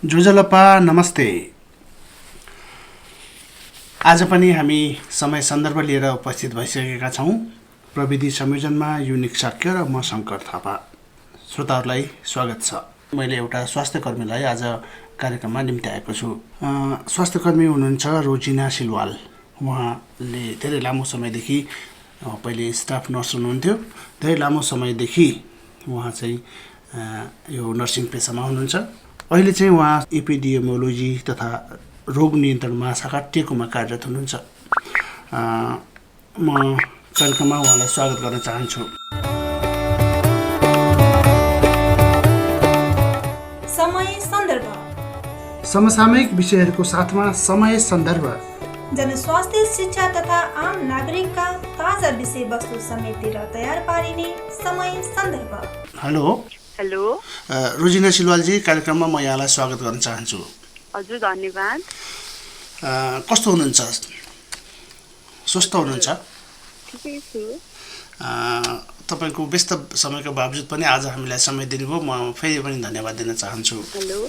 जुजलपा नमस्ते। आज पनि हामी समय सन्दर्भ लिएर उपस्थित भइसकेका छौँ। प्रविधि संयोजनमा युनिक साक्य र म शङ्कर थापा। श्रोताहरूलाई स्वागत छ। मैले एउटा स्वास्थ्य कर्मीलाई आज कार्यक्रममा निम्त्याएको छु। स्वास्थ्य कर्मी हुनुहुन्छ रोजिना सिलवाल। उहाँले धेरै लामो समयदेखि पहिले स्टाफ नर्स हुनुहुन्थ्यो। धेरै लामो समयदेखि उहाँ चाहिँ यो नर्सिङ पेसामा हुनुहुन्छ। अहिले चाहिँ उहाँ एपिडियोमोलोजी तथा रोग नियन्त्रण महाशाखा टेकुमा कार्यरत हुनुहुन्छ। म कार्यक्रममा उहाँलाई स्वागत गर्न चाहन्छु। समय सन्दर्भ, समसामयिक विषयहरूको साथमा समय सन्दर्भ, जनस्वास्थ्य शिक्षा तथा आम नागरिकका ताजा विषयवस्तु समेटेर तयार पारिने समय सन्दर्भ। हेलो हेलो रोजिना सिलवालजी, कार्यक्रममा म यहाँलाई स्वागत गर्न चाहन्छु। हजुर, धन्यवाद। कस्तो हुनुहुन्छ? स्वस्थ हुनुहुन्छ? ठिकै छु। तपाईँको व्यस्त समयको बावजुद पनि आज हामीलाई समय दिनुभयो, म फेरि पनि धन्यवाद दिन चाहन्छु। हेलो।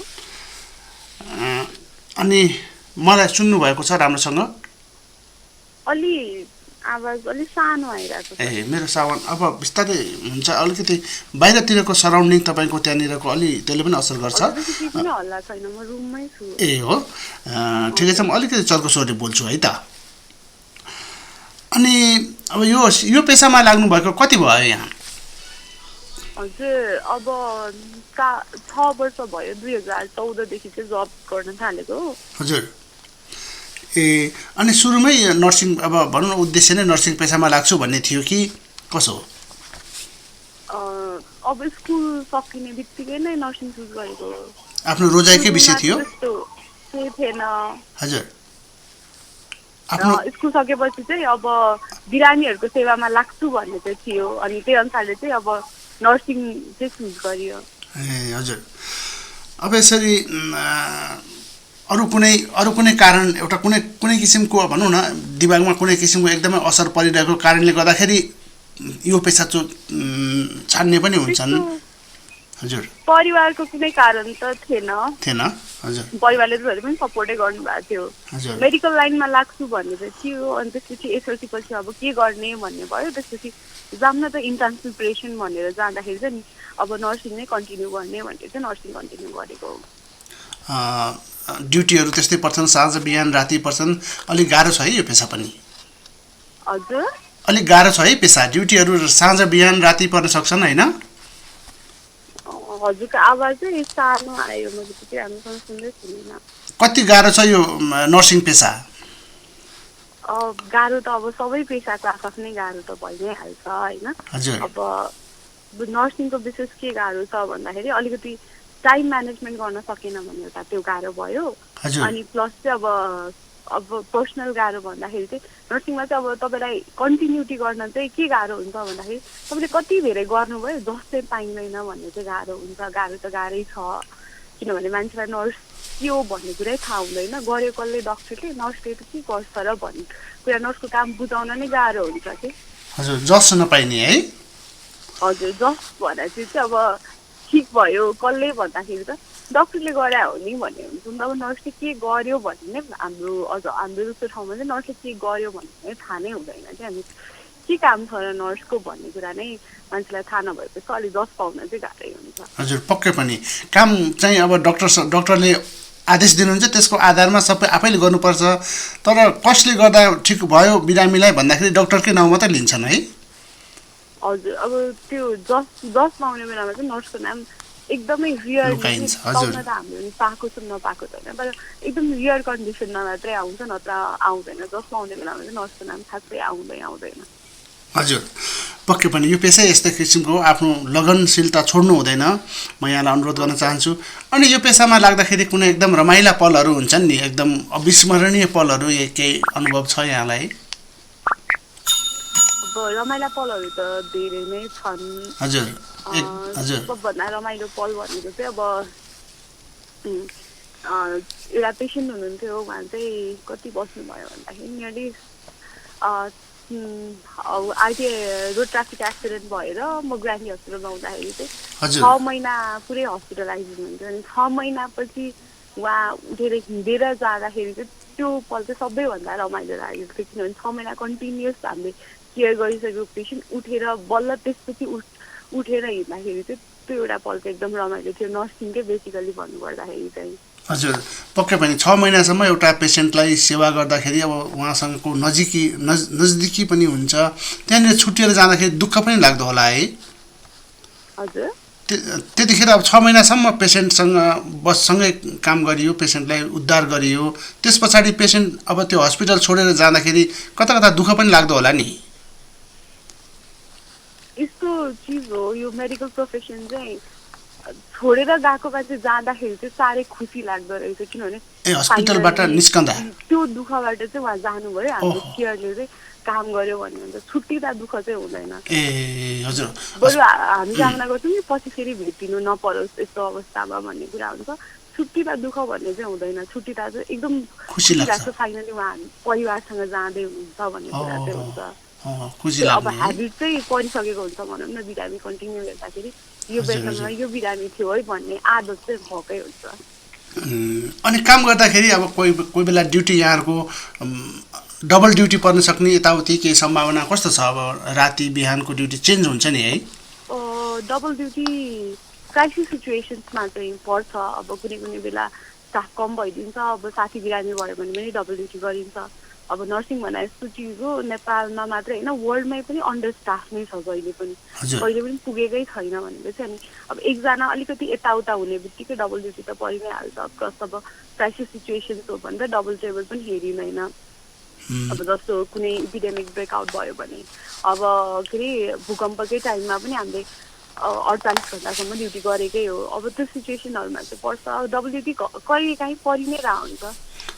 अनि मलाई सुन्नुभएको छ राम्रोसँग? अलि आवाज अलि सानो आइरहेको छ। मेरो साउन्ड अब बिस्तारै हुन्छ। अलिकति बाहिरतिरको सराउन्डिङ तपाईँको त्यहाँनिरको अलि त्यसले पनि असर गर्छ। किन हल्ला छैन, म रुममै छु। हो, ठिकै छ। म अलिकति चर्को स्वरले बोल्छु है त। अनि अब यो पेसामा लाग्नुभएको कति भयो यहाँ? हजुर, अब 6 वर्ष भयो। 2014 देखि चाहिँ जब गर्न थालेको। हजुर। अनि सुरुमै नर्सिङ, अब भनौँ न, उद्देश्य नै नर्सिङ पेसामा लाग्छु भन्ने थियो कि कसो? अब स्कुल सकिने बित्तिकै नै नर्सिङ चुज गरेको। आफ्नो रोजाइकै विषय थियो? केही थिएन। हजुर। स्कुल सकेपछि चाहिँ अब बिरामीहरूको सेवामा लाग्छु भन्ने चाहिँ थियो। अनि त्यही अनुसारले चाहिँ अब नर्सिङ चाहिँ चुज गरियो। हजुर। अब यसरी अरू कुनै कारण, एउटा कुनै किसिमको भनौँ न, दिमागमा कुनै किसिमको एकदमै असर परिरहेको कारणले गर्दाखेरि यो पेसा छान्ने पनि हुन्छन्? हजुर। परिवारको कुनै कारण त थिएन। हजुर। परिवारले जहिले पनि सपोर्टै गर्नुभएको थियो। हजुर। मेडिकल लाइनमा लाग्छु भन्ने चाहिँ थियो। अनि त्यसपछि एसएलसी पछि अब के गर्ने भन्ने भयो। त्यसपछि जान्न त इन्ट्रान्स प्रिपरेसन भनेर जाँदाखेरि चाहिँ अब नर्सिङ नै कन्टिन्यू गर्ने भनेर चाहिँ नर्सिङ कन्टिन्यू गरेको। ड्युटीहरू त्यस्तै पर्छन्, साँझ बिहान राति पर्छन्। अलिक गाह्रो छ है यो पेसा पनि? हजुर, अलिक गाह्रो छ है पेसा? ड्युटीहरू साँझ बिहान राति पर्न सक्छन् होइन? हजुरको आवाज चाहिँ सानो आयो, मैले त्यति राम्रोसँग सुन्दै सुनिनँ। कति गाह्रो छ यो नर्सिङ पेसा? गाह्रो त अब सबै पेसाको आफ्नै गाह्रो त भइ नै हाल्छ होइन। अब नर्सिङको विशेष के गाह्रो छ भन्दाखेरि अलिकति टाइम म्यानेजमेन्ट गर्न सकेन भने एउटा त्यो गाह्रो भयो। अनि प्लस चाहिँ अब पर्सनल गाह्रो भन्दाखेरि चाहिँ नर्सिङमा चाहिँ अब तपाईँलाई कन्टिन्युटी गर्न चाहिँ के गाह्रो हुन्छ भन्दाखेरि तपाईँले कति धेरै गर्नुभयो जस्तै पाइँदैन भन्ने चाहिँ गाह्रो हुन्छ। गाह्रो त गाह्रै छ, किनभने मान्छेलाई नर्स के हो भन्ने कुरै थाहा हुँदैन। गऱ्यो कसले डक्टरले, नर्सले त के गर्छ र भन्ने कुरा नर्सको काम बुझाउन नै गाह्रो हुन्छ कि। हजुर, जस नपाइने है? हजुर, जस भनेपछि चाहिँ अब ठिक भयो कसले भन्दाखेरि त डक्टरले गरे हो नि भन्ने हुन्छ नि त। अब नर्सले के गर्यो भन्ने नै हाम्रो जस्तो ठाउँमा चाहिँ नर्सले के गर्यो भन्ने थाहा नै हुँदैन कि। हामी के काम छ र नर्सको भन्ने कुरा नै मान्छेलाई थाहा नभएपछि अलिक जस पाउन चाहिँ गाह्रै हुन्छ। हजुर, पक्कै पनि। काम चाहिँ अब डक्टरले आदेश दिनुहुन्छ, त्यसको आधारमा सबै आफैले गर्नुपर्छ। तर कसले गर्दा ठिक भयो बिरामीलाई भन्दाखेरि डक्टरकै नाउँ मात्रै लिन्छन् है? हजुर, अब त्यो जस पाउने बेलामा चाहिँ नर्सको नाम एकदमै रियर पाउन त हामीले पाएको छ नपाएको छैन, तर एकदम रियर कन्डिसनमा मात्रै आउँछ, नत्र आउँदैन। जस पाउने बेलामा चाहिँ नर्सको नाम खासै आउँदैन। हजुर, पक्कै पनि यो पेसै यस्तै किसिमको हो। आफ्नो लगनशीलता छोड्नु हुँदैन, म यहाँलाई अनुरोध गर्न चाहन्छु। अनि यो पेसामा लाग्दाखेरि कुनै एकदम रमाइला पलहरू हुन्छन् नि, एकदम अविस्मरणीय पलहरू, केही अनुभव छ यहाँलाई? अब रमाइला पलहरू त धेरै नै छन्। हजुर। सबभन्दा रमाइलो पल भनेको चाहिँ अब एउटा पेसेन्ट हुनुहुन्थ्यो। उहाँ चाहिँ कति बस्नुभयो भन्दाखेरि नियरली अहिले रोड ट्राफिक एक्सिडेन्ट भएर म ग्रान्डी हस्पिटलमा आउँदाखेरि चाहिँ 6 महिना पुरै हस्पिटलाइज हुनुहुन्थ्यो। अनि 6 महिनापछि उहाँ उठेर हिँडेर जाँदाखेरि चाहिँ त्यो पल चाहिँ सबैभन्दा रमाइलो लागेको थियो किनभने 6 महिना कन्टिन्युस हामीले केयर गरिसकेको पेसेन्ट उठेर बल्ल त्यसपछि उठेर हिँड्दाखेरि चाहिँ त्यो एउटा पल चाहिँ एकदम रमाइलो थियो नर्सिङकै बेसिकली भन्नुपर्दाखेरि चाहिँ हजुर पक्कै पनि 6 महिनासम्म एउटा पेसेन्टलाई सेवा गर्दाखेरि अब उहाँसँगको नजिकी पनि हुन्छ त्यहाँनिर छुट्टिएर जाँदाखेरि दुःख पनि लाग्दो होला है हजुर त्यतिखेर अब 6 महिनासम्म पेसेन्टसँग बससँगै काम गरियो पेसेन्टलाई उद्धार गरियो त्यस पछाडि पेसेन्ट अब त्यो हस्पिटल छोडेर जाँदाखेरि कता कता दुःख पनि लाग्दो होला नि यस्तो चिज हो यो मेडिकल प्रोफेसन चाहिँ छोडेर गएको मान्छे जाँदाखेरि चाहिँ साह्रै खुसी लाग्दो रहेछ किनभने हस्पिटलबाट निस्कँदा त्यो दुःखबाट चाहिँ उहाँ जानुभयो हाम्रो केयरले चाहिँ काम गर्यो भन्ने हुन्छ छुट्टिँदा दुःख चाहिँ हुँदैन ए हजुर बरु हामी कामना गर्छौँ कि पछि फेरि भेटिनु नपरोस् यस्तो अवस्थामा भन्ने कुरा हुन्छ छुट्टिँदा दुःख भन्ने चाहिँ हुँदैन छुट्टिँदा चाहिँ एकदम खुसी लाग्छ फाइनली उहाँ परिवारसँग जाँदै हुनुहुन्छ भन्ने कुरा चाहिँ हुन्छ अब ह्याबिट चाहिँ परिसकेको हुन्छ भनौँ न बिरामी कन्टिन्यू हेर्दाखेरि यो बेलामा यो बिरामी थियो है भन्ने आदत चाहिँ भएकै हुन्छ अनि काम गर्दाखेरि अब कोही बेला ड्युटी यहाँहरूको डबल ड्युटी पर्न सक्ने यताउति केही सम्भावना कस्तो छ अब राति बिहानको ड्युटी चेन्ज हुन्छ नि है डबल ड्युटी क्राइसिस सिचुएसन्समा चाहिँ पर्छ अब कुनै बेला स्टाफ कम भइदिन्छ अब साथी बिरामी भयो भने पनि डबल ड्युटी गरिन्छ अब नर्सिङ भन्दा यस्तो चिज हो नेपालमा मात्रै होइन वर्ल्डमै पनि अन्डर स्टाफ नै छ जहिले पनि पुगेकै छैन भनेपछि अनि अब एकजना अलिकति यताउता हुने बित्तिकै डबल ड्युटी त परि नै हाल्छ प्लस अब क्राइसिस सिचुएसन्स हो भने त डबल टेबल पनि हेरिँदैन अब जस्तो कुनै इपिडेमिक ब्रेकआउट भयो भने अब के अरे भूकम्पकै टाइममा पनि हामीले 48 घण्टासम्म ड्युटी गरेकै हो अब त्यो सिचुएसनहरूमा चाहिँ पर्छ डबल ड्युटी कहिले काहीँ परि नै रहन्छ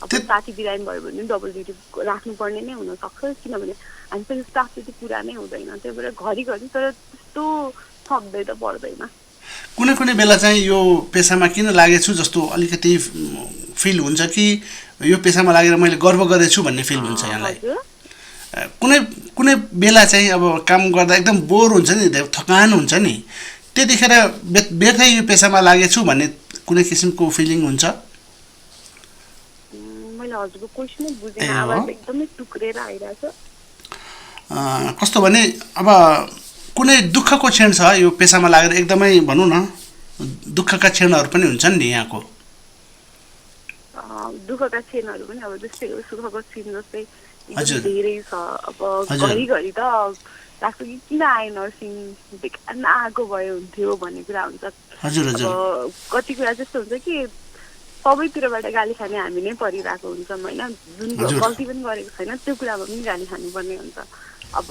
अब साथी बिरामी भयो भने डबल ड्युटी राख्नुपर्ने नै हुनसक्छ किनभने हामीसँग स्टाफ त्यति पुरा नै हुँदैन त्यही भएर घरिघरि तर त्यस्तो सक्दै त पर्दैन कुनै बेला चाहिँ यो पेसामा किन लागेछु जस्तो अलिकति फिल हुन्छ कि यो पेसामा लागेर मैले गर्व गरेछु भन्ने फिल हुन्छ यहाँलाई कुनै बेला चाहिँ अब काम गर्दा एकदम बोर हुन्छ नि थकान हुन्छ नि त्यतिखेर व्यर्थै यो पेसामा लागेछु भन्ने कुनै किसिमको फिलिङ हुन्छ मैले हजुरको क्वेशनै बुझेन आवाज एकदमै टुक्रेर आइरहेछ कस्तो भने अब कुनै दुःखको क्षण छ यो पेसामा लागेर एकदमै भनौँ न दुःखका क्षणहरू पनि हुन्छन् नि यहाँको दुःखका क्षणहरू पनि अब जस्तै सुखको क्षण जस्तै धेरै छ अब घरिघरि त लाग्छ कि किन आए नर्सिङ बेकार नआएको भए हुन्थ्यो भन्ने कुरा हुन्छ अब कति कुरा त्यस्तो हुन्छ कि सबैतिरबाट गाली खाने हामी नै परिरहेको हुन्छौँ होइन जुन गल्ती पनि गरेको छैन त्यो कुरामा पनि गाली खानुपर्ने हुन्छ अब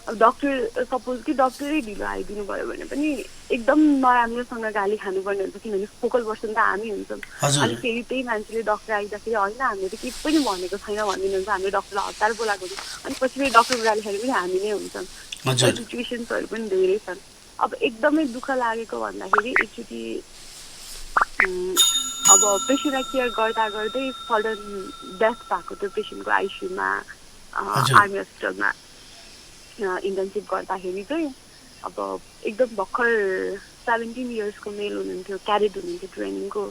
डक्टर सपोज कि डक्टरै ढिलो आइदिनु भयो भने पनि एकदम नराम्रोसँग गाली खानुपर्ने हुन्छ किनभने फोकल पर्सन त हामी हुन्छौँ अनि फेरि त्यही मान्छेले डक्टर आइदाखेरि होइन हामीले त केही पनि भनेको छैन भनिदिनुहुन्छ हामीले डक्टरलाई हतार बोलाएको हुन्छ अनि पछि फेरि डक्टरको गाली खाने पनि हामी नै हुन्छौँ सिचुएसन्सहरू पनि धेरै छन् अब एकदमै दुःख लागेको भन्दाखेरि एकचोटि अब पेसेन्टलाई केयर गर्दा गर्दै सडन डेथ भएको त्यो पेसेन्टको आइसियुमा आर्मी हस्पिटलमा इन्टर्नसिप गर्दाखेरि चाहिँ अब एकदम भर्खर 17 इयर्सको मेल हुनुहुन्थ्यो क्याडेट हुनुहुन्थ्यो ट्रेनिङको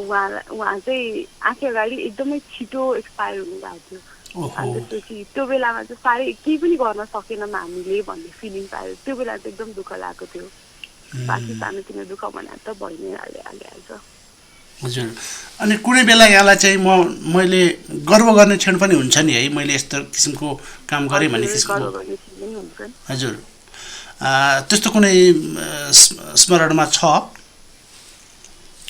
उहाँ चाहिँ आँखी अगाडि एकदमै छिटो एक्सपायर हुनुभएको थियो अनि त्यसपछि त्यो बेलामा चाहिँ साह्रै केही पनि गर्न सकेनौँ हामीले भन्ने फिलिङ्स आयो त्यो बेला चाहिँ एकदम दुःख लागेको थियो बाँकी सानोतिनो दुःख भनेर त भइ नै हालिहाल्छ हजुर अनि कुनै बेला यहाँलाई चाहिँ मैले गर्व गर्ने क्षण पनि हुन्छ नि है मैले यस्तो किसिमको काम गरेँ भन्ने किसिमको हजुर त्यस्तो कुनै स्मरणमा छ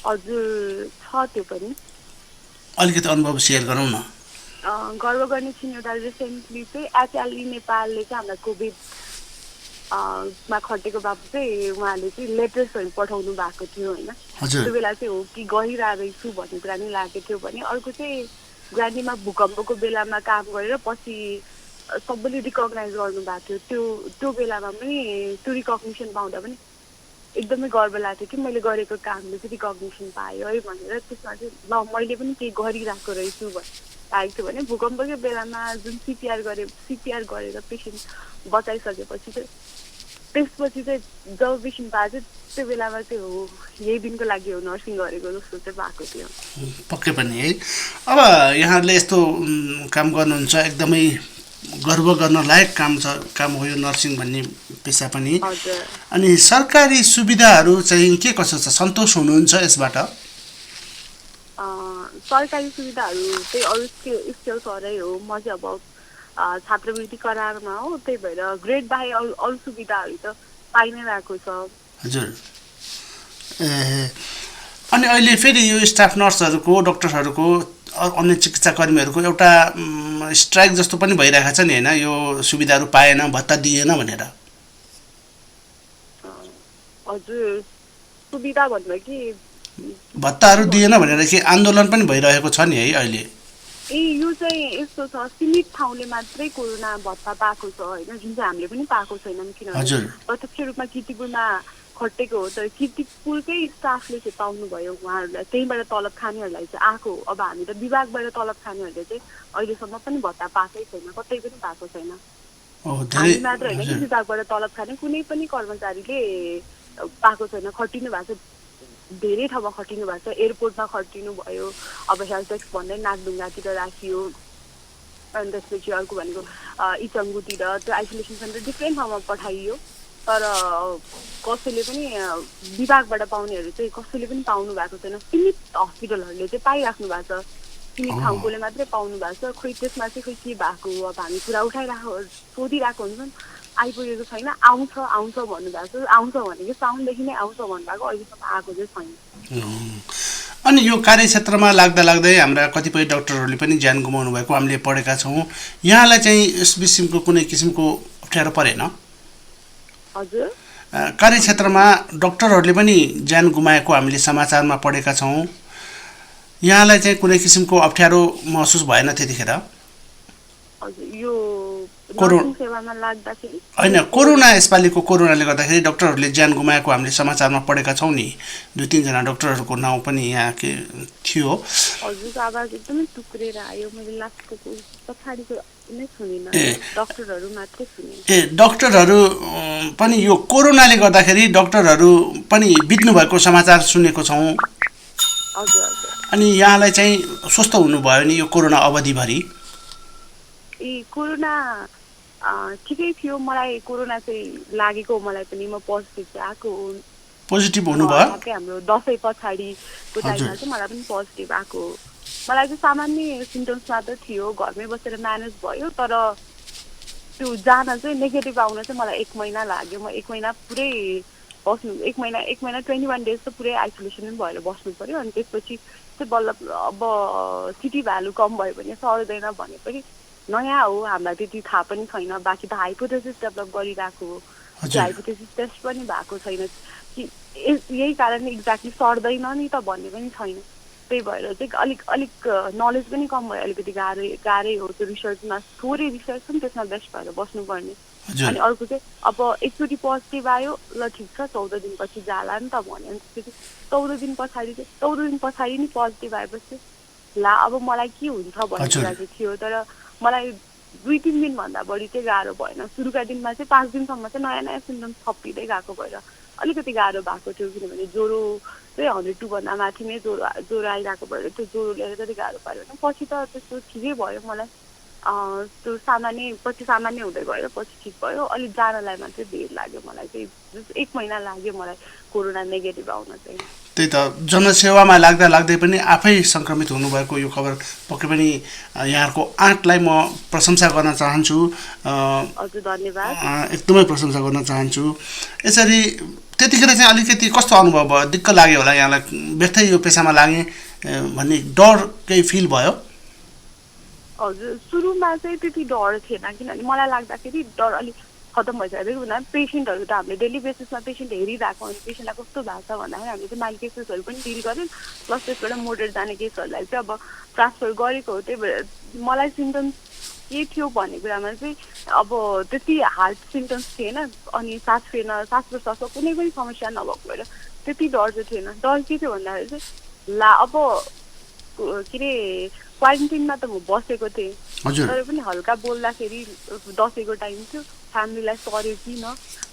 हजुर छ त्यो पनि अलिकति अनुभव सेयर गरौँ न गर्व गर्ने क्षण एउटा रिसेन्टली चाहिँ एचएलई नेपालले चाहिँ हामीलाई कोभिड मा खटेको बाबु चाहिँ उहाँले चाहिँ लेटर्सहरू पठाउनु भएको थियो होइन त्यो बेला चाहिँ हो कि गइरहेछु भन्ने कुरा नै लागेको थियो भने अर्को चाहिँ ग्रान्डीमा भूकम्पको बेलामा काम गरेर पछि सबैले रिकगनाइज गर्नुभएको थियो त्यो बेलामा पनि त्यो रिकग्निसन पाउँदा पनि एकदमै गर्व लाग्थ्यो कि मैले गरेको कामले चाहिँ रिकग्निसन पायो है भनेर त्यसमा चाहिँ ल मैले पनि केही गरिरहेको रहेछु लागेको थियो भने भूकम्पकै बेलामा जुन सिपिआर गरेर पेसेन्ट बचाइसकेपछि चाहिँ त्यसपछि चाहिँ जब पेसेन्ट पाएको त्यो बेलामा चाहिँ हो यही दिनको लागि हो नर्सिङ गरेको जस्तो चाहिँ भएको थियो। पक्कै पनि है। अब यहाँहरूले यस्तो काम गर्नुहुन्छ, एकदमै गर्व गर्न लायक काम हो यो नर्सिङ भन्ने पेसा पनि। अनि सरकारी सुविधाहरू चाहिँ के कसो छ, सन्तोष हुनुहुन्छ यसबाट? सरकारी सुविधाहरू चाहिँ अरू स्केल सरै हो। म चाहिँ अब छात्रवृत्ति करारमा हो, त्यही भएर ग्रेड बाहेक अरू सुविधाहरू त पाइ नै रहेको छ। हजुर। अनि अहिले फेरि यो स्टाफ नर्सहरूको, डक्टरहरूको, अन्य चिकित्सा कर्मीहरूको एउटा स्ट्राइक जस्तो पनि भइरहेको छ नि होइन, यो सुविधाहरू पाएन, भत्ता दिएन भनेर। हजुर, सुविधा भन्दा कि भत्ताहरू दिएन भनेर के आन्दोलन पनि भइरहेको छ नि है अहिले। यो चाहिँ यस्तो छ, सीमित ठाउँले मात्रै कोरोना भत्ता पाएको छ होइन, जुन चाहिँ हामीले पनि पाएको छैनौँ। किनभने प्रत्यक्ष रूपमा कीर्तिपुरमा खटेको हो, तर कीर्तिपुरकै स्टाफले चाहिँ पाउनुभयो उहाँहरूलाई, त्यहीँबाट तलब खानेहरूलाई चाहिँ आएको। अब हामी त विभागबाट तलब खानेहरूले चाहिँ अहिलेसम्म पनि भत्ता पाएकै छैन, कतै पनि पाएको छैन। हामी मात्र होइन कि विभागबाट तलब खाने कुनै पनि कर्मचारीले पाएको छैन। खटिनु भएको छ, धेरै ठाउँमा खटिनु भएको छ, एयरपोर्टमा खटिनु भयो, अब हेल्थ डेस्क भन्दै नागढुङ्गातिर राखियो, अनि त्यसपछि अर्को भनेको इचङ्गुतिर, त्यो आइसोलेसन सेन्टर डिफ्रेन्ट ठाउँमा पठाइयो। तर कसैले पनि विभागबाट पाउनेहरू चाहिँ कसैले पनि पाउनु भएको छैन। सीमित हस्पिटलहरूले चाहिँ पाइराख्नु भएको छ, सीमित ठाउँकोले मात्रै पाउनु भएको छ। खोइ त्यसमा चाहिँ खोइ के भएको हो, अब हामी कुरा उठाइरहेको सोधिरहेको हुन्छन्, आइपुगेको छैन। आउँछ भन्नुभएको छ, आउँछ भनेको साउन्डदेखि नै आउँछ भन्नुभएको, अहिलेसम्म आएको चाहिँ छैन। अनि यो कार्यक्षेत्रमा लाग्दै हाम्रा कतिपय डक्टरहरूले पनि ज्यान गुमाउनु भएको हामीले पढेका छौँ। यहाँलाई चाहिँ यस किसिमको कुनै किसिमको अप्ठ्यारो परेन? हजुर, कार्यक्षेत्रमा डक्टरहरूले पनि ज्यान गुमाएको हामीले समाचारमा पढेका छौँ। यहाँलाई चाहिँ कुनै किसिमको अप्ठ्यारो महसुस भएन त्यतिखेर? होइन, कोरोना, यसपालिको कोरोनाले गर्दाखेरि डक्टरहरूले ज्यान गुमाएको हामीले समाचारमा पढेका छौँ नि। 2-3 डक्टरहरूको नाउँ पनि यहाँ के थियो। हजुरको आवाज एकदमै टुक्रेर आयो, मैले लास्टको पछाडिको नै सुनिनँ, डक्टरहरू मात्रै सुने। डक्टरहरू पनि यो कोरोनाले गर्दाखेरि डक्टरहरू पनि बित्नु भएको समाचार सुनेको छौँ। हजुर। अनि यहाँलाई चाहिँ स्वस्थ हुनुभयो नि यो कोरोना अवधिभरि? कोरोना ठिकै थियो, मलाई कोरोना चाहिँ लागेको, मलाई पनि म पोजिटिभ चाहिँ आएको। पोजिटिभ हुनुभयो? हाम्रो दसैँ पछाडिको टाइममा चाहिँ मलाई पनि पोजिटिभ आएको। मलाई चाहिँ सामान्य सिम्टम्स मात्र थियो, घरमै बसेर म्यानेज भयो। तर त्यो जान चाहिँ नेगेटिभ आउन चाहिँ मलाई 1 महिना लाग्यो। म 1 महिना पुरै बस्नु, 1 महिना 21 डेज त पुरै आइसोलेसनमा भएर बस्नु पर्यो। अनि त्यसपछि चाहिँ बल्ल अब सिटी भ्यालु कम भयो भने सर्दैन भने पनि नयाँ हो, हामीलाई त्यति थाहा पनि छैन। बाँकी त हाइपोथेसिस डेभलप गरिरहेको हो, त्यो हाइपोथेसिस टेस्ट पनि भएको छैन कि यही कारणले एक्ज्याक्टली सर्दैन नि त भन्ने पनि छैन। त्यही भएर चाहिँ अलिक नलेज पनि कम भयो, अलिकति गाह्रै हो। त्यो रिसर्चमा थोरै रिसर्च पनि त्यसमा बेस्ट भएर बस्नुपर्ने। अनि अर्को चाहिँ अब एकचोटि पोजिटिभ आयो, ल ठिक छ 14 दिनपछि जाला नि त भन्यो। अनि त्यसपछि 14 दिन पछाडि नि पोजिटिभ आएपछि ला अब मलाई के हुन्छ भन्ने कुरा चाहिँ थियो। तर मलाई 2-3 दिनभन्दा बढी चाहिँ गाह्रो भएन। सुरुका दिनमा चाहिँ 5 दिनसम्म चाहिँ नयाँ सिम्टम्स थपिँदै गएको भएर अलिकति गाह्रो भएको थियो। किनभने ज्वरो चाहिँ 102 भन्दा माथि नै ज्वरो आइरहेको भएर त्यो ज्वरो लिएर चाहिँ गाह्रो पाऱ्यो भने पछि त त्यस्तो ठिकै भयो। मलाई त्यो सामान्य हुँदै गयो, पछि ठिक भयो। अलिक जानलाई मात्रै धेर लाग्यो, मलाई चाहिँ 1 महिना लाग्यो मलाई कोरोना नेगेटिभ आउन चाहिँ। त्यही त, जनसेवामा लाग्दै पनि आफै सङ्क्रमित हुनुभएको यो खबर पक्कै पनि यहाँको आँटलाई म प्रशंसा गर्न चाहन्छु। हजुर, धन्यवाद। एकदमै प्रशंसा गर्न चाहन्छु। यसरी त्यतिखेर चाहिँ अलिकति कस्तो अनुभव भयो? दिक्क लाग्यो होला यहाँलाई, व्यर्थै यो पेसामा लागे भन्ने डर केही फिल भयो? हजुर, सुरुमा चाहिँ त्यति डर थिएन, किनभने मलाई लाग्दाखेरि डर अलिक खतम भइसकेको भन्दा पेसेन्टहरू त हामीले डेली बेसिसमा पेसेन्ट हेरिरहेको, अनि पेसेन्टलाई कस्तो भएको छ भन्दाखेरि हामीले चाहिँ माइल्ड केसेसहरू पनि डिल गऱ्यौँ, प्लस त्यसबाट मोडरेट जाने केसहरूलाई चाहिँ अब ट्रान्सफर गरेको हो। त्यही भएर मलाई सिम्टम्स के थियो भन्ने कुरामा चाहिँ अब त्यति हार्ड सिम्टम्स थिएन, अनि सास प्रश्वासको कुनै पनि समस्या नभएको भएर त्यति डर चाहिँ थिएन। डर के थियो भन्दाखेरि चाहिँ ला अब के अरे क्वारेन्टिनमा त म बसेको थिएँ, तर पनि हल्का बोल्दाखेरि दसैँको टाइम थियो फ्यामिलीलाई सर्यो किन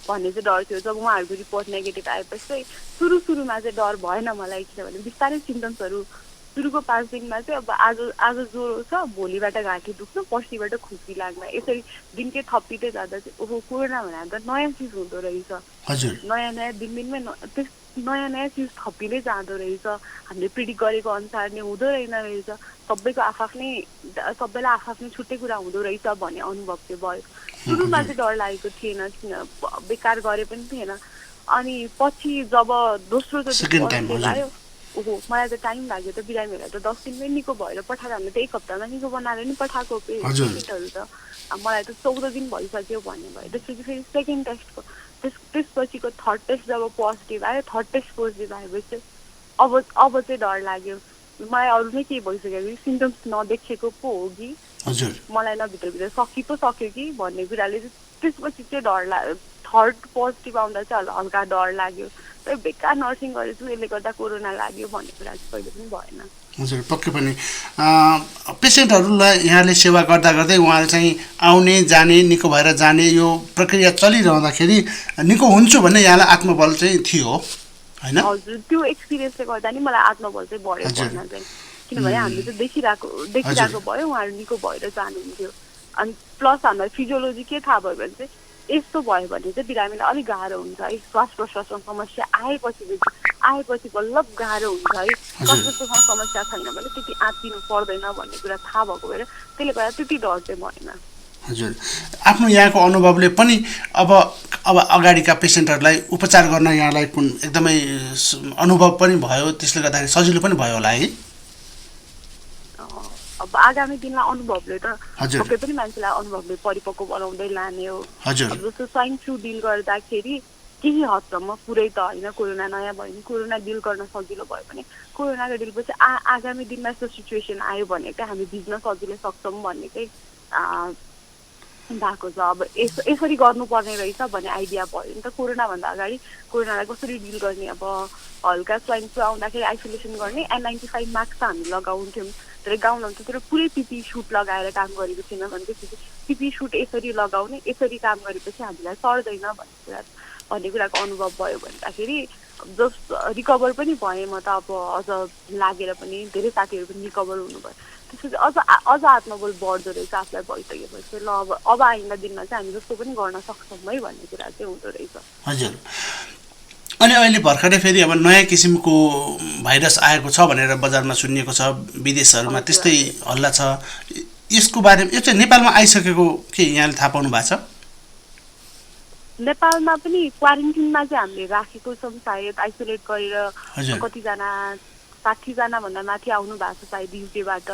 भन्ने चाहिँ डर थियो। जब उहाँहरूको रिपोर्ट नेगेटिभ आएपछि चाहिँ सुरुमा चाहिँ डर भएन मलाई, किनभने बिस्तारै सिम्टम्सहरू सुरुको 5 दिनमा चाहिँ अब आज ज्वरो छ, भोलिबाट घाँटी दुख्नु, पर्सिबाट खुसी लाग्न, यसरी दिनकै थपिँदै जाँदा चाहिँ ओहो कोरोना भनेर त नयाँ चिज हुँदो रहेछ। नयाँ दिनदिनमै नयाँ चिज थपिँदै जाँदो रहेछ, हामीले प्रिडिक्ट गरेको अनुसार नै हुँदो रहेन रहेछ, सबैलाई आफ्नै छुट्टै कुरा हुँदो रहेछ भन्ने अनुभव चाहिँ भयो। सुरुमा चाहिँ डर लागेको थिएन, किन बेकार गरे पनि थिएन। अनि पछि जब दोस्रो आयो ओहो मलाई त टाइम लाग्यो त, बिरामीहरूलाई त 10 दिनमै निको भएर पठाएर हामीले त 1 हप्तामा निको बनाएर नि पठाएको पेसेन्टहरू त, मलाई त 14 दिन भइसक्यो भन्ने भयो। त्यसपछि फेरि सेकेन्ड टेस्टको त्यसपछिको थर्ड टेस्ट जब पोजिटिभ आयो, थर्ड टेस्ट पोजिटिभ आएपछि अब चाहिँ डर लाग्यो। मलाई अरू नै केही भइसक्यो, सिम्टम्स नदेखेको पो हो कि मलाई न भित्रभित्र सक्यो कि भन्ने कुराले चाहिँ त्यसपछि चाहिँ डर लाग्यो। थर्ड पोजिटिभ आउँदा चाहिँ हल्का डर लाग्यो, तर बेकार नर्सिङ गरेछु यसले गर्दा कोरोना लाग्यो भन्ने कुरा चाहिँ कहिले पनि भएन। हजुर पक्कै पनि पेसेन्टहरूलाई यहाँले सेवा गर्दा गर्दै उहाँले चाहिँ आउने जाने निको भएर जाने यो प्रक्रिया चलिरहँदाखेरि निको हुन्छु भन्ने यहाँलाई आत्मबल चाहिँ थियो हैन? हजुर त्यो एक्सपिरियन्सले गर्दा नि मलाई आत्मबल चाहिँ बढ्यो भन्न चाहिँ, किनभने हामीले त देखिरहेको भयो उहाँहरू निको भएर जानुहुन्थ्यो। अनि प्लस हामीलाई फिजियोलोजी के थाहा भयो भने चाहिँ यस्तो भयो भने चाहिँ बिरामीलाई अलिक गाह्रो हुन्छ है, श्वास प्रश्वासमा समस्या आएपछि बल्ल गाह्रो हुन्छ है, श्वास प्रश्वासमा समस्या छैन भने त्यति आँतिनु पर्दैन भन्ने कुरा थाहा भएको भएर त्यसले गर्दा त्यति डर चाहिँ भएन। हजुर आफ्नो यहाँको अनुभवले पनि अब अगाडिका पेसेन्टहरूलाई उपचार गर्न यहाँलाई कुन एकदमै अनुभव पनि भयो, त्यसले गर्दाखेरि सजिलो पनि भयो होला है? अब आगामी दिनमा अनुभवले त पक्कै पनि मान्छेलाई अनुभवले परिपक्व बनाउँदै लाने हो। अब जस्तो स्वाइन फ्लू डिल गर्दाखेरि केही हदसम्म पुरै त होइन, कोरोना नयाँ भयो भने कोरोना डिल गर्न सजिलो भयो भने कोरोनाको डिल पछि आगामी दिनमा यस्तो सिचुएसन आयो भने चाहिँ हामी भिज्न सजिलै सक्छौँ भन्ने चाहिँ भएको छ। अब यसरी गर्नुपर्ने रहेछ भन्ने आइडिया भयो नि त। कोरोनाभन्दा अगाडि कोरोनालाई कसरी डिल गर्ने, अब हल्का स्वाइन फ्लू आउँदाखेरि आइसोलेसन गर्ने N95 मास्क त हामी लगाउँथ्यौँ, तर गाउँमा त तर पुरै पिपी सुट लगाएर काम गरेको थिएन भने त्यसपछि पिपी सुट यसरी लगाउने, यसरी काम गरेपछि हामीलाई सर्दैन भन्ने कुराको अनुभव भयो भन्दाखेरि जस्ट रिकभर पनि भएँ म त। अब अझ लागेर पनि धेरै साथीहरू पनि रिकभर हुनुभयो, त्यसपछि अझ आत्मबल बढ्दो रहेछ आफूलाई भइसकेपछि। ल अब आइन्दा दिनमा चाहिँ हामी जस्तो पनि गर्न सक्छौँ है भन्ने कुरा चाहिँ हुँदो रहेछ। हजुर अनि अहिले भर्खरै फेरि अब नयाँ किसिमको भाइरस आएको छ भनेर बजारमा सुनिएको छ, विदेशहरूमा त्यस्तै हल्ला छ, यसको बारेमा यो चाहिँ नेपालमा आइसकेको के यहाँले थाहा पाउनु भएको छ? नेपालमा पनि क्वारेन्टिनमा चाहिँ हामीले राखेको छौँ, सायद आइसोलेट गरेर कतिजना 60 जना भन्दा माथि आउनु भएको छ सायद युकेबाट।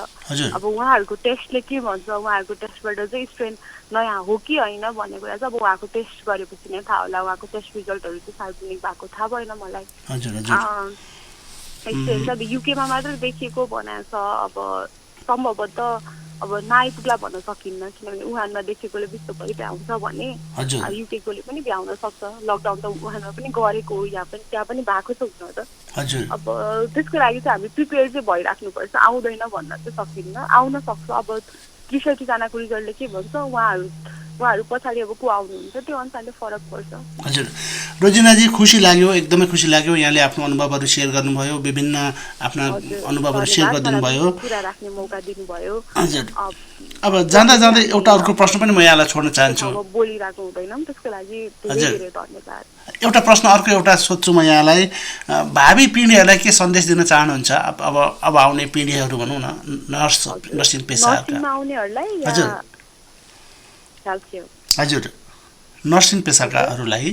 अब उहाँहरूको टेस्टले के भन्छ, उहाँहरूको टेस्टबाट चाहिँ स्ट्रेन नयाँ हो कि होइन भन्ने कुरा चाहिँ अब उहाँको टेस्ट गरेपछि नै थाहा होला। उहाँको टेस्ट रिजल्टहरू चाहिँ सार्वजनिक भएको थाहा भएन मलाई। अब युकेमा मात्र देखिएको बनाएको छ, अब सम्भवतः अब नआइपुग्ला भन्न सकिन्न, किनभने उहानमा देखेकोले विश्वभरि भ्याउँछ भने युकेकोले पनि भ्याउन सक्छ। लकडाउन त उहानमा पनि गरेको हो, त्यहाँ पनि भएको छ हुन त। अब त्यसको लागि चाहिँ हामी प्रिपेयर चाहिँ भइराख्नुपर्छ, आउँदैन भन्न चाहिँ सकिन्न, आउन सक्छ। अब 63 जनाको रिजल्टले के भन्छ, उहाँहरू पछाडि अब को आउनुहुन्छ त्यो अनुसारले फरक पर्छ। हजुर रोजिनाजी खुसी लाग्यो, एकदमै खुसी लाग्यो यहाँले आफ्नो अनुभवहरू सेयर गर्नुभयो, विभिन्न आफ्ना अनुभवहरू सेयर गरिदिनु भयो, कुरा राख्ने मौका दिनुभयो। हजुर अब जाँदा एउटा अर्को प्रश्न पनि म यहाँलाई छोड्न चाहन्छु, बोलिरहेको हुँदैन त्यसको लागि धेरै धेरै धन्यवाद। एउटा प्रश्न अर्को एउटा सोध्छु म यहाँलाई, भावी पिँढीहरूलाई के सन्देश दिन चाहनुहुन्छ? अब आउने पिँढीहरू भनौँ न, नर्सिङ पेसाहरूका हजुर नर्सिङ पेसाकाहरूलाई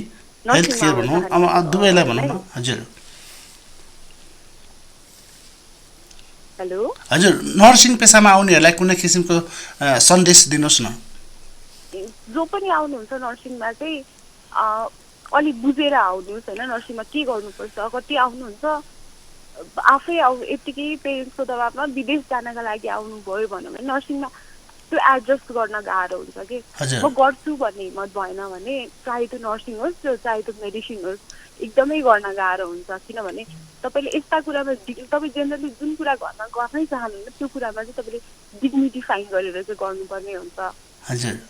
हेल्थ केयर भनौँ, अब दुवैलाई भनौँ न। हजुर हेलो हजुर नर्सिङ पेसामा आउनेहरूलाई कुनै किसिमको सन्देश दिनुहोस् न। जो पनि आउनुहुन्छ नर्सिङमा चाहिँ अलिक बुझेर आउनुहोस् होइन, नर्सिङमा के गर्नुपर्छ। कति आउनुहुन्छ आफै यत्तिकै पेरेन्ट्सको दबाबमा विदेश जानका लागि आउनुभयो भनौँ भने नर्सिङमा त्यो एडजस्ट गर्न गाह्रो हुन्छ कि म गर्छु भन्ने हिम्मत भएन भने चाहे त्यो नर्सिङ होस् चाहे त्यो मेडिसिन होस् एकदमै गर्न गाह्रो हुन्छ किनभने तपाईँले यस्ता कुरामा तपाईँ जेनरली जुन कुरा गर्नै चाहनुहुन्न त्यो कुरामा चाहिँ तपाईँले डिग्निटी फाइन गरेर चाहिँ गर्नुपर्ने हुन्छ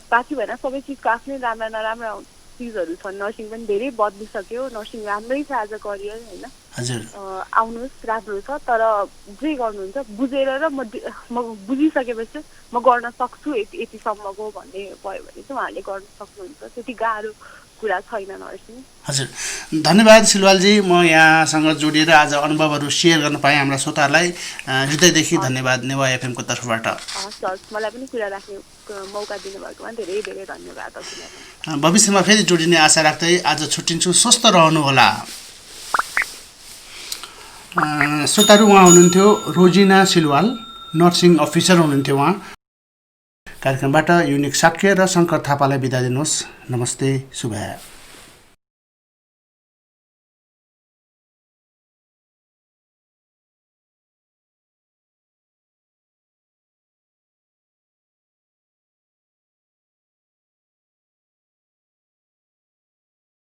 बाँकी भएन सबै चिजको आफ्नै राम्रा नराम्रा चिजहरू छन् नर्सिङ पनि धेरै बदलिसक्यो नर्सिङ राम्रै छ एज अ करियर होइन आउनुहोस् राम्रो छ तर जे गर्नुहुन्छ बुझेर र म बुझिसकेपछि म गर्न सक्छु यतिसम्मको भन्ने भयो भने चाहिँ उहाँहरूले गर्न सक्नुहुन्छ त्यति गाह्रो कुरा छैन नर्सिङ हजुर धन्यवाद सिलवालजी म यहाँसँग जोडिएर आज अनुभवहरू सेयर गर्न पाएँ हाम्रा श्रोताहरूलाई हृदयदेखि धन्यवाद नेवा एफएमको तर्फबाट हस् मलाई पनि कुरा राख्ने मौका दिनुभएकोमा धेरै धेरै धन्यवाद भविष्यमा फेरि जोडिने आशा राख्दै आज छुट्टिन्छु स्वस्थ रहनुहोला श्रोताहरू उहाँ हुनुहुन्थ्यो रोजिना सिलवाल नर्सिङ अफिसर हुनुहुन्थ्यो उहाँ कार्यक्रमबाट युनिक साक्य र शङ्कर थापालाई बिदा दिनुहोस् नमस्ते शुभ